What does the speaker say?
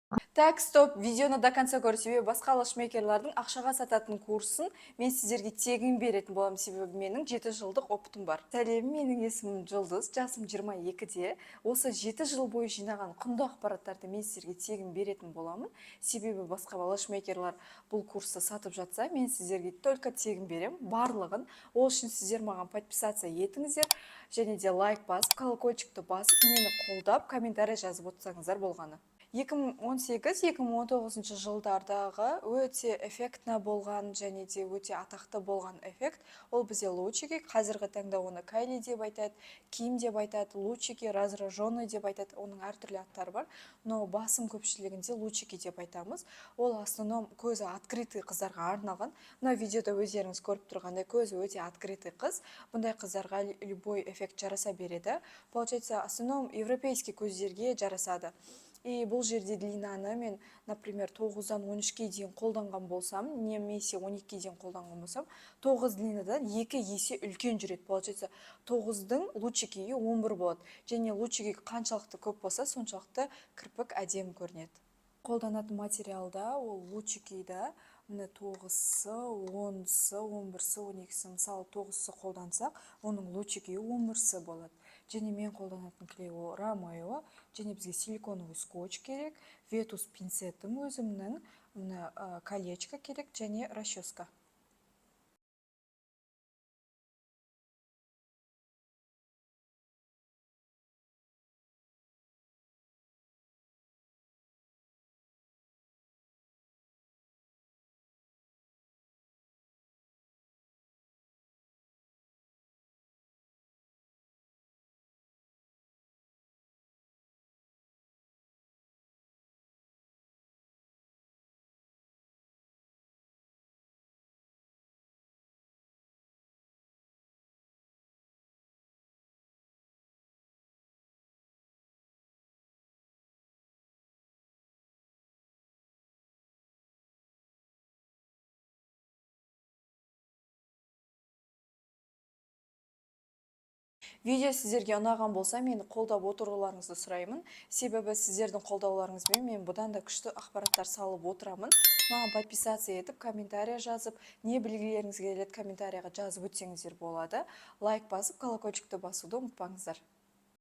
Так, стоп, видеоны до конца көр, себебі басқа лэшмейкерлардың ақшаға сататын курсын мен сіздерге тегін беретін боламын, себебі менің 7 жылдық опытым бар. Сәлем, менің есімім Жұлдыз, жасым 22-де. Осы 7 жыл бойы жинаған құнды ақпараттарды мен сіздерге тегін беретін боламын, себебі басқа лэшмейкерлар бұл курсты сатып жатса, мен сіздерге только тегін беремін барлығын. Ол үшін сіздер маған подписаться етіңіздер және де лайк басып, колокольчикті басып, мені қолдап, комментарий жазып отырсаңыздар болғаны. 2018-2019 жылдардағы өте эффектно болған және де өте атақты болған эффект, ол бізде лучики. Қазіргі таңда оны кайли деп айтады, ким деп айтады, лучики раздраженный деп айтады, оның әртүрлі аттары бар, но басым көпшілігінде лучики деп айтамыз. Ол основном көзі открытый қыздарға арналған. Мына видеода өздеріңіз көріп тұрғандай, көзі өте открытый қыз. Бұндай қыздарға любой эффект жараса береді. Получается, основном европейский көздерге жарасады. И бұл жерде длинаны мен, например, 9-дан 13-ке дейін қолданған болсам немесе 12-ге дейін қолданған болсам, 9 длинадан 2 есе үлкен жүреді. Получается, 9-дың лучикиі 11 болады. Және лучики қаншалықты көп болса, соншалықты кірпік әдемі көрінеді. Қолданатын материалда ол лучикида міне 9-сы, 10-сы, 11-сі, 12-сі. Мысалы, 9-сы қолдансақ, оның лучикиі 11-сі болады. Және мен қолданатын клей ол Ромео. Және бізге силиконовый скотч керек, ветус пинцетім өзімнің, міне, колечко керек және расческа. Видео сіздерге ұнаған болса, мені қолдап отыруларыңызды сұраймын, себебі сіздердің қолдауларыңызбен мен бұдан да күшті ақпараттар салып отырамын. Маған подписаться етіп, комментарий жазып, не білгілеріңіз келеді, комментарийға жазып өтсеңіздер болады. Лайк басып, колокольчикті басуды ұмытпаңыздар.